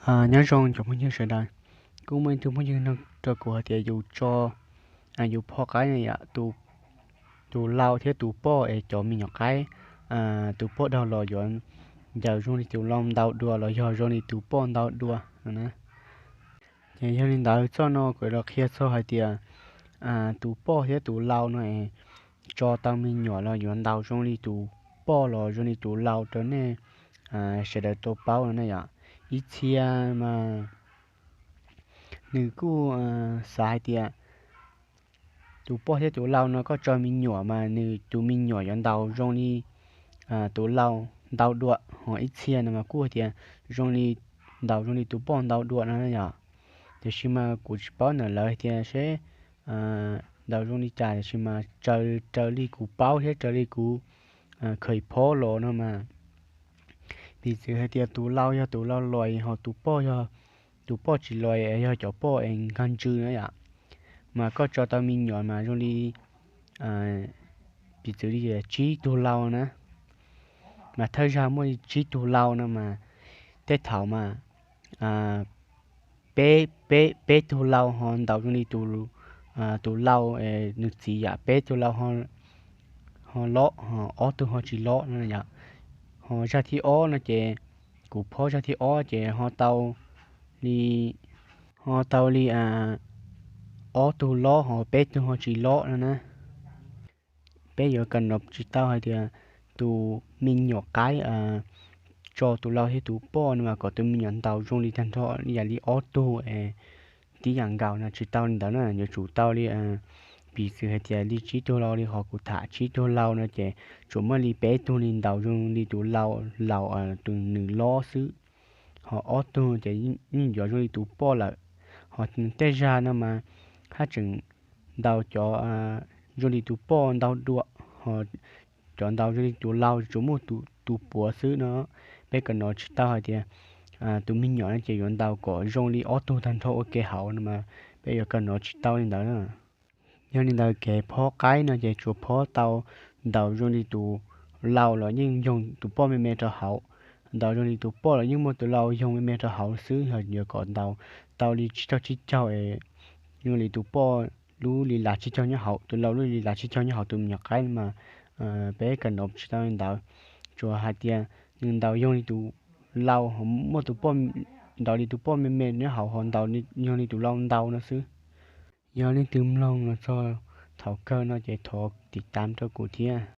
Nyob zoo cov phooj ywg sawv daws, kuj muaj ib tug phooj ywg nug rau kuv hais tias yus tso, yus phoj qaib na yom, tus lau thiab tus poj es cov me nyuam qaib, tus poj dhau los yuav ncaws zoo li tus lau ntau dua los yog zoo li tus poj ntau dua no na. Ces yog li ntawd txoj no kuv los qhia txog hais tias tus poj thiab tus lau no es tso tau me nyuam los yuav ntaus zoo li tus poj los zoo li tus lau rau nej sawv daws tau paub no na yom. Ib txhia mas nws kuj xav hais tias tus poj thiab tus lau no koj tso me nyuam mas nws tus me nyuam yuav ntaus zoo li tus lau ntau dua, ho ib txhia no mas kuj hais tias zoo li, ntaus zoo li tus poj ntau dua no na yom. Tiam sis mas kuv tsis paub ntawm lawv hais tias seb ntaus zoo li cas, tiam sis mas raws, raws li kuv paub thiab raws li kuv khaws phob los no mas, piv txwv hais tias tus lau yog tus lau lois ho tus poj yog tus poj tsis lois, yog cov poj es nkag ntsw na yom, mas koj tso tau me nyuam mas zoo li, piv txwv li tsib tug lau na, mas thawj zag muaj li tsib tug lau no mas, tej thaum mas peb, peb, peb tug lau ho ntaus zoo li tus, tus lau nws txiv yom, peb tug lau ho lob, ho ob tug ho tsis lob no yom. Ho zag thib ob no ces, kuv phob zag thib ob ces ho tau li, ho tau li ob tug lob ho peb tug ho tsis lob no na. Peb yuav kam nov tsis tau hais tias tus me nyuam qaib tso tus lau thiab tus poj no mas kom tus me nyuam ntaus zoo li tag nrho ib yam li ob tug es tib yam nkaus no, tsis tau li ntawd na. Yuav tsum tau li, piv txwv hais tias li tsib tug lau li qhov kuv tham tsib tug lau no ces tsuas muaj li peb tug li ntaus zoo li tus lau laus, tus nws lob xwb, ho ob tug ces yeej yuav zoo li tus poj lawm. Ho tej zag no mas haj tseem ntaus cov zoo li tus poj ntau dua, ho cov ntaus zoo li tus lau tsuas muaj tus puav xwb no. Peb kam nov tsis tau hais tias tus me nyuam no ces yuav ntaus kom zoo li ob tug tag nrho ua ke hauv no mas, peb yuav kam nov tsis tau li ntawd na. Yog li ntawd kev phob qaib no ces tsuas phob tau ntaus zoo li tus lau los yeej yoog tus poj me me rau hauv, ntaus zoo li tus poj los yeej muaj tus lau yoog me me rau hauv xwb. Yog yuav kom ntaus tau li tsib caug tsib caug es zoo li tus poj lub li lav tsib caug nyob hauv, tus lau lub li lav tsib caug nyob hauv tus me nyuam qaib mas peb kam nov tsis tau li ntawd. Tsuas hais tias nws ntaus yoog li tus lau, muaj tus poj, ntaus li tus poj me me nyob hauv ho ntaus yoog li tus lau ntau no xwb. Yog leej twg mloog los txog thaum kawg no ces thov tiv tam rau kuv thiab.